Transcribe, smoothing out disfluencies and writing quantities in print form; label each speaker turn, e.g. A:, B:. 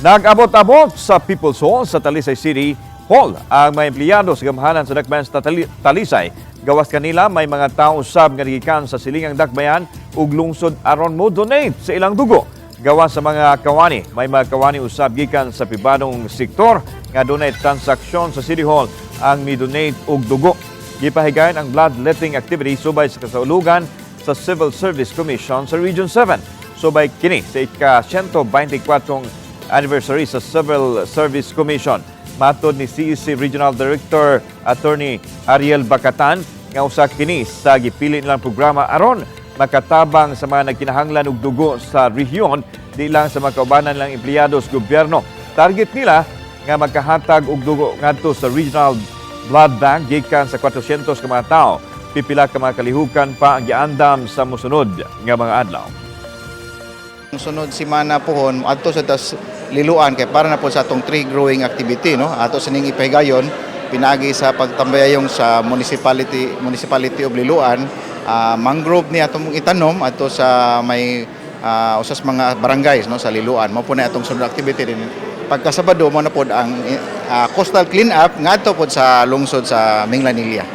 A: Nag-abot-abot sa People's Hall sa Talisay City Hall ang mga empleyado sa gamhanan sa Dakbayan sa Talisay. Gawas kanila, may mga tao usab nga gikan sa silingang dakbayan ug lungsod aron mo donate sa ilang dugo. Gawas sa mga kawani, may mga kawani usab gikan sa pribadong sektor nga dunay transaksyon sa City Hall ang mi-donate og dugo. Gipahigayon ang bloodletting activity subay sa kasaulugan sa Civil Service Commission sa Region 7. Subay kini sa ika-124 anniversary sa Civil Service Commission. Matod ni CEC Regional Director Attorney Ariel Bacatan nga usa kini sa gipili nilang programa aron makatabang sa mga nagkinahanglan og dugo sa rehiyon, di lang sa mga kaubanan lang empleyado sa gobyerno. Target nila nga magkahatag og dugo ngadto sa Regional Blood Bank gikan sa 400 ka mga tawo. Pipila ka mga kalihukan pa ang giandam sa mosunod nga mga adlaw.
B: Ang sunod simana pohon adto sa tas Liloan kay para na po sa atong tree growing activity, no? Ato sining ipahigayon pinaagi sa pagtambayayong sa municipality municipality of Liloan, mangrove ni atong itanom adto sa may usas mga barangays, no, sa Liloan. Mao po na atong sunod activity din. Pagka Sabado mo na pod ang coastal clean up ngadto pod sa lungsod sa Minglanilla.